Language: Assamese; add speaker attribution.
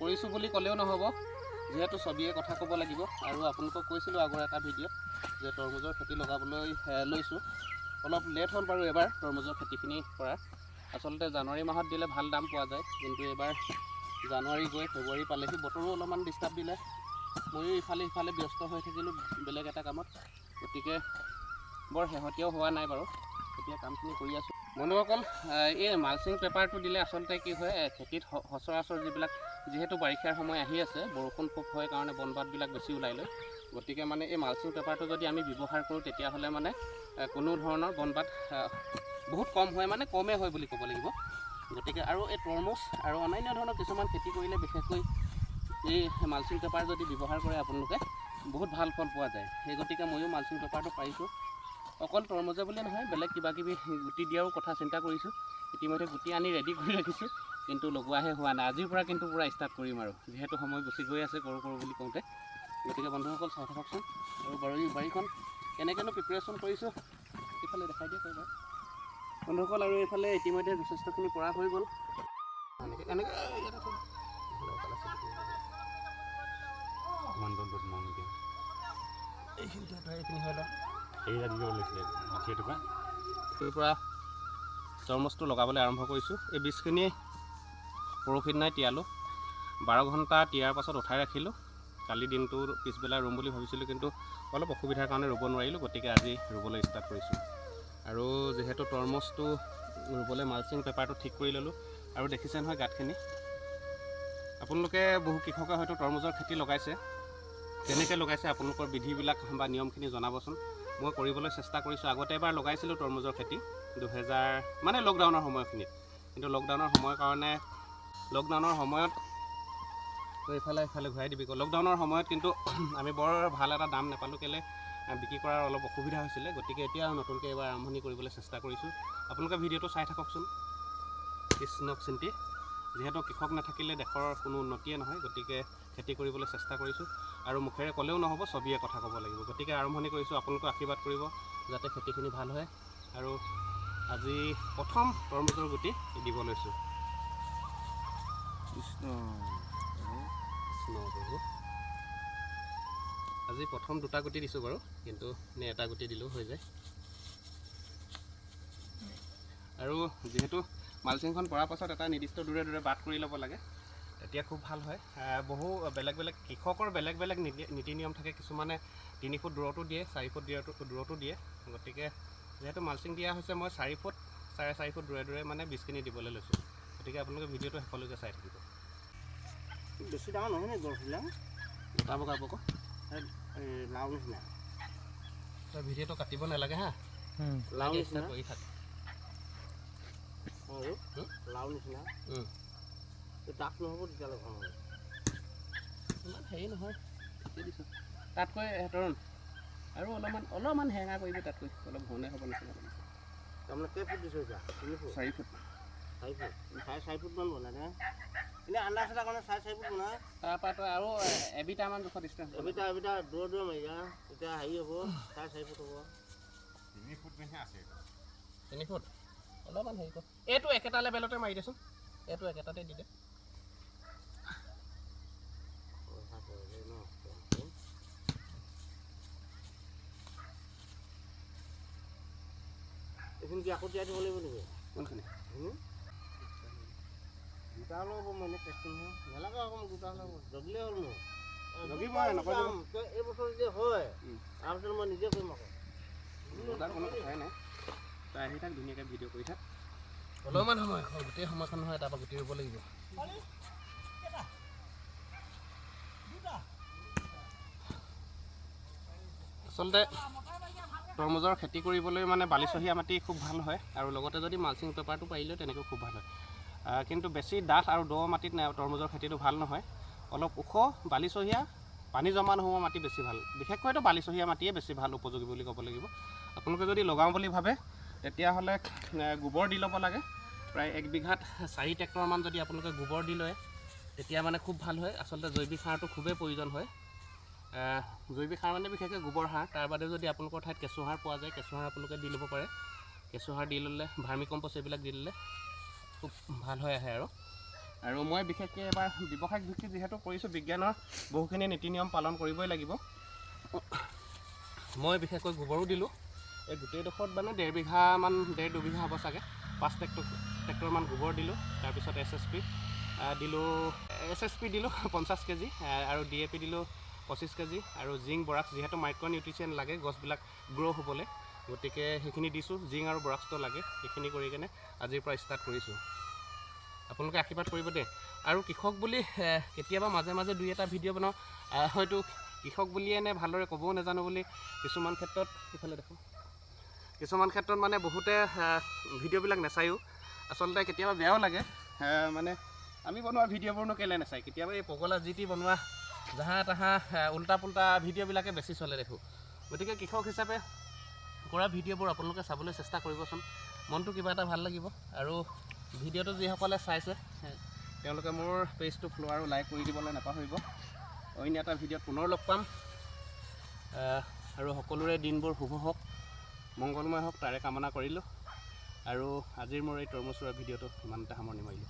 Speaker 1: কৰিছোঁ বুলি ক'লেও নহ'ব, যিহেতু ছবিয়ে কথা ক'ব লাগিব। আৰু আপোনালোকক কৈছিলোঁ আগৰ এটা ভিডিঅ'ত যে তৰমুজৰ খেতি লগাবলৈ লৈছোঁ। অলপ লেট হ'ল বাৰু এবাৰ তৰমুজৰ খেতিখিনি কৰা। আচলতে জানুৱাৰী মাহত দিলে ভাল দাম পোৱা যায়, কিন্তু এইবাৰ জানুৱাৰী গৈ ফেব্ৰুৱাৰী পালেহি, বতৰো অলপমান ডিষ্টাৰ্ব দিলে, ময়ো ইফালে সিফালে ব্যস্ত হৈ থাকিলোঁ বেলেগ এটা কামত, গতিকে বৰ শেহতীয়াও হোৱা নাই বাৰু। এতিয়া কামখিনি কৰি আছোঁ। বন্ধুসকল, এই মালচিং পেপাৰটো দিলে আচলতে কি হয়, খেতিত সচৰাচৰ যিবিলাক, যিহেতু বাৰিষাৰ সময় আহি আছে, বৰষুণ খুব হয় কাৰণে বন বাতবিলাক বেছি ওলাই লয়। গতিকে মানে এই মালচিং পেপাৰটো যদি আমি ব্যৱহাৰ কৰোঁ, তেতিয়াহ'লে মানে কোনো ধৰণৰ বন বাত বহুত কম হয়, মানে কমেই হয় বুলি ক'ব লাগিব। গতিকে আৰু এই তৰমুজ আৰু অন্যান্য ধৰণৰ কিছুমান খেতি কৰিলে বিশেষকৈ এই মালচিং পেপাৰ যদি ব্যৱহাৰ কৰে আপোনালোকে, বহুত ভাল ফল পোৱা যায়। সেই গতিকে ময়ো মালচিং পেপাৰটো পাৰিছোঁ। অকল তৰমুজে বুলিয়ে নহয়, বেলেগ কিবা কিবি গুটি দিয়াৰো কথা চিন্তা কৰিছোঁ। ইতিমধ্যে গুটি আনি ৰেডি কৰি ৰাখিছোঁ, কিন্তু লগোৱাহে হোৱা নাই। আজিৰ পৰা কিন্তু পূৰা ষ্টাৰ্ট কৰিম আৰু, যিহেতু সময় গুচি গৈ আছে কৰোঁ কৰোঁ বুলি কওঁতে। গতিকে বন্ধুসকল, চাই থাককচোন আৰু বাৰীখন কেনেকৈনো প্ৰিপেৰেশ্যন কৰিছোঁ, এইফালে দেখাই দিয়ক এবাৰ বন্ধুসকল। আৰু এইফালে ইতিমধ্যে যথেষ্টখিনি পৰা হৈ গ'ল। এনেকৈ এনেকৈ ইয়াতে থৈ দিয়ক। নহ'লে অকলে চলি থাকিব।
Speaker 2: অকণমান দূৰত দূৰত মন এতিয়া।
Speaker 1: এইখিনিতে তই এইখিনি হৈ লওঁ।
Speaker 2: এই দিব লাগিছিলে মাটি এটুকুৰা।
Speaker 1: এইটোৰ পৰা তৰমুজটো লগাবলৈ আৰম্ভ কৰিছোঁ। এই বীজখিনি পৰহি দিনাই তিয়ালোঁ। 12 ঘণ্টা তিয়াৰ পাছত উঠাই ৰাখিলোঁ। কালি দিনটো পিছবেলা ৰুম বুলি ভাবিছিলোঁ, কিন্তু অলপ অসুবিধাৰ কাৰণে ৰুব নোৱাৰিলোঁ। গতিকে আজি ৰুবলৈ ষ্টাৰ্ট কৰিছোঁ। আৰু যিহেতু তৰমুজটো ৰুবলৈ মালচিং পেপাৰটো ঠিক কৰি ল'লোঁ। আৰু দেখিছে নহয় গাঁতখিনি। আপোনালোকে বহু কৃষকে হয়তো তৰমুজৰ খেতি লগাইছে। কেনেকৈ লগাইছে, আপোনালোকৰ বিধিবিলাক বা নিয়মখিনি জনাবচোন। মই কৰিবলৈ চেষ্টা কৰিছোঁ। আগতে এবাৰ লগাইছিলোঁ তৰমুজৰ খেতি 2000 মানে লকডাউনৰ সময়খিনিত। কিন্তু লকডাউনৰ সময়ৰ কাৰণে, লকডাউনৰ সময়ত, তই ইফালে ইফালে ঘূৰাই দিবি আকৌ। লকডাউনৰ সময়ত কিন্তু আমি বৰ ভাল এটা দাম নাপালোঁ। কেলৈ, বিক্ৰী কৰাৰ অলপ অসুবিধা হৈছিলে। গতিকে এতিয়া নতুনকৈ এইবাৰ আৰম্ভণি কৰিবলৈ চেষ্টা কৰিছোঁ। আপোনালোকে ভিডিঅ'টো চাই থাককচোন। কৃষ্ণক চিন্তি, যিহেতু কৃষক নাথাকিলে দেশৰ কোনো উন্নতিয়ে নহয়, গতিকে খেতি কৰিবলৈ চেষ্টা কৰিছোঁ। আৰু মুখেৰে ক'লেও নহ'ব, ছবিয়ে কথা ক'ব লাগিব। গতিকে আৰম্ভণি কৰিছোঁ। আপোনালোকে আশীৰ্বাদ কৰিব যাতে খেতিখিনি ভাল হয়। আৰু আজি প্ৰথম তৰমুজৰ গুটি দিব লৈছোঁ।
Speaker 2: কৃষ্ণ।
Speaker 1: কৃষ্ণ প্ৰভু। আজি প্ৰথম দুটা গুটি দিছোঁ বাৰু, কিন্তু নে এটা গুটি দিলেও হৈ যায়। আৰু যিহেতু মালচিংখন পৰাৰ পাছত এটা নিৰ্দিষ্ট দূৰে দূৰে বাট কৰি ল'ব লাগে, তেতিয়া খুব ভাল হয়। বহু বেলেগ বেলেগ কৃষকৰ বেলেগ বেলেগ নীতি নীতি নিয়ম থাকে। কিছুমানে 3 ফুট দূৰতো দিয়ে, 4 ফুট দূৰতো দিয়ে। গতিকে যিহেতু মালচিং দিয়া হৈছে, মই 4 ফুট, 4.5 ফুট দূৰে দূৰে মানে বীজখিনি দিবলৈ লৈছোঁ। গতিকে আপোনালোকে ভিডিঅ'টো শেষলৈকে চাই থাকিব।
Speaker 3: বেছি ডাঙৰ নহয় নে গছবিলাক?
Speaker 1: লতা বগাব আকৌ।
Speaker 3: এই লাও নিচিনা।
Speaker 1: তই ভিডিঅ'টো কাটিব নালাগে হা।
Speaker 3: লাও নিচিনা।
Speaker 1: কৰি থাক।
Speaker 3: আৰু
Speaker 1: হুম?
Speaker 3: লাও নিচিনা। এই ডাঠ নহ'ব তেতিয়াহ'লে ভাল হ'ব।
Speaker 1: ইমান হেৰি নহয়, ঠিকেই দিছোঁ। তাতকৈ তৰুণ আৰু অলপমান অলপমান হেঙা কৰিবি, তাতকৈ অলপ ঘনে হ'ব নিচিনা লাগিছে।
Speaker 3: তাৰমানে কেই ফুট দিছ এতিয়া? 3 ফুট?
Speaker 1: 4 ফুট।
Speaker 3: 4 ফুট, 4.5 ফুটমান বনাই দে। এনেই আন্দাজ এটা কাৰণে 4.5 ফুট বনা।
Speaker 1: তাৰপৰা তই আৰু এবিটামান জোখত ডিষ্টেঞ্চ।
Speaker 3: এবিটা এবিটা দূৰে দূৰে মাৰি যা, তেতিয়া হেৰি হ'ব, 4.5 ফুট হ'ব।
Speaker 2: 3 ফুট মানহে আছে।
Speaker 1: 3 ফুট অলপমান হেৰি কৰ। এইটো একেটা লেভেলতে মাৰি দেচোন, এইটো একেটাতে দি দে।
Speaker 3: পইচা পৰে ন। এইখিনি কি আকৌ তিয়াই দিব লাগিব নেকি?
Speaker 1: কোনখিনি?
Speaker 3: হুম? দুটা হ'লেও হ'ব, মই এনেই টেষ্টিং নহয়। নালাগে আকৌ মোক, দুটা হ'লেও হ'ব, জগিলেই হ'ল মোৰ।
Speaker 1: জগিবই, নকৰিব।
Speaker 3: এই বছৰ যদি হয়, তাৰপিছত মই নিজে কৰিম আকৌ।
Speaker 1: তাৰ কোনো কথাই নাই। তই আহি থাক, ধুনীয়াকৈ ভিডিঅ' কৰি থাক। অলপমান সময়, গোটেই সময়খন নহয়, তাৰপৰা গুটি ৰুব লাগিব। আচলতে তৰমুজৰ খেতি কৰিবলৈ মানে বালিচহীয়া মাটি খুব ভাল হয় আৰু লগতে যদি মালচিং পেপাৰটো পাৰিলেও তেনেকৈ খুব ভাল হয়। কিন্তু বেছি ডাঠ আৰু দ মাটিত নাই তৰমুজৰ খেতিটো ভাল নহয়। অলপ ওখ বালিচহীয়া, পানী জমা নোহোৱা মাটি বেছি ভাল। বিশেষকৈতো বালিচহীয়া মাটিয়ে বেছি ভাল উপযোগী বুলি ক'ব লাগিব। আপোনালোকে যদি লগাওঁ বুলি ভাবে, তেতিয়াহ'লে গোবৰ দি ল'ব লাগে। প্ৰায় এক বিঘাত 4 ট্ৰেক্টৰমান যদি আপোনালোকে গোবৰ দি লয়, তেতিয়া মানে খুব ভাল হয়। আচলতে জৈৱিক সাৰটো খুবেই প্ৰয়োজন হয়। জৈৱিক সাৰ মানে বিশেষকৈ গোবৰ সাৰ। তাৰ বাদেও যদি আপোনালোকৰ ঠাইত কেঁচু সাৰ পোৱা যায়, কেঁচু সাৰ আপোনালোকে দি ল'ব পাৰে। কেঁচু সাৰ দি ল'লে, ভাৰ্মি কম্প'ষ্ট এইবিলাক দি ল'লে খুব ভাল হৈ আহে। আৰু আৰু মই বিশেষকৈ এবাৰ ব্যৱসায়িক ভিত্তিত যিহেতু কৰিছোঁ, বিজ্ঞানৰ বহুখিনি নীতি নিয়ম পালন কৰিবই লাগিব। মই বিশেষকৈ গোবৰো দিলোঁ এই গোটেইডোখৰত, মানে 1.5 বিঘামান, 1.5 দুবিঘা হ'ব চাগে। 5 ট্ৰেক্টৰমান গোবৰ দিলোঁ। তাৰপিছত এছএছপি দিলোঁ, এছএছপি দিলোঁ 50 কেজি আৰু ডিএপি দিলোঁ 25 কেজি আৰু জিংক, বৰাক্স, যিহেতু মাইক্ৰ' নিউট্ৰিচিয়েন লাগে গছবিলাক গ্ৰ' হ'বলৈ, গতিকে সেইখিনি দিছোঁ। জিংক আৰু বৰাক্সটো লাগে। সেইখিনি কৰি কেনে আজিৰ পৰা ষ্টাৰ্ট কৰিছোঁ। আপোনালোকে আশীৰ্বাদ কৰিব দেই। আৰু কৃষক বুলি কেতিয়াবা মাজে মাজে দুই এটা ভিডিঅ' বনাওঁ। হয়তো কৃষক বুলিয়ে নে ভালদৰে ক'বও নাজানো বুলি কিছুমান ক্ষেত্ৰত, ইফালে দেখোঁ, কিছুমান ক্ষেত্ৰত মানে বহুতে ভিডিঅ'বিলাক নাচায়ো। আচলতে কেতিয়াবা বেয়াও লাগে, মানে আমি বনোৱা ভিডিঅ'বোৰনো কেলৈ নাচায়? কেতিয়াবা এই পগলা যি টি বনোৱা, জাহা তাহা উল্টা পুল্টা ভিডিঅ'বিলাকে বেছি চলে দেখোঁ। গতিকে কৃষক হিচাপে কৰা ভিডিঅ'বোৰ আপোনালোকে চাবলৈ চেষ্টা কৰিবচোন, মনটো কিবা এটা ভাল লাগিব। আৰু ভিডিঅ'টো যিসকলে চাইছে, তেওঁলোকে মোৰ পেজটো ফ'ল' আৰু লাইক কৰি দিবলৈ নাপাহৰিব। অন্য এটা ভিডিঅ'ত পুনৰ লগ পাম। আৰু সকলোৰে দিনবোৰ শুভ হওক, মংগলময় হওক, তাৰে কামনা কৰিলোঁ। আৰু আজিৰ মোৰ এই তৰমুজ ৰোৱা ভিডিঅ'টো ইমানতে সামৰণি মাৰিলোঁ।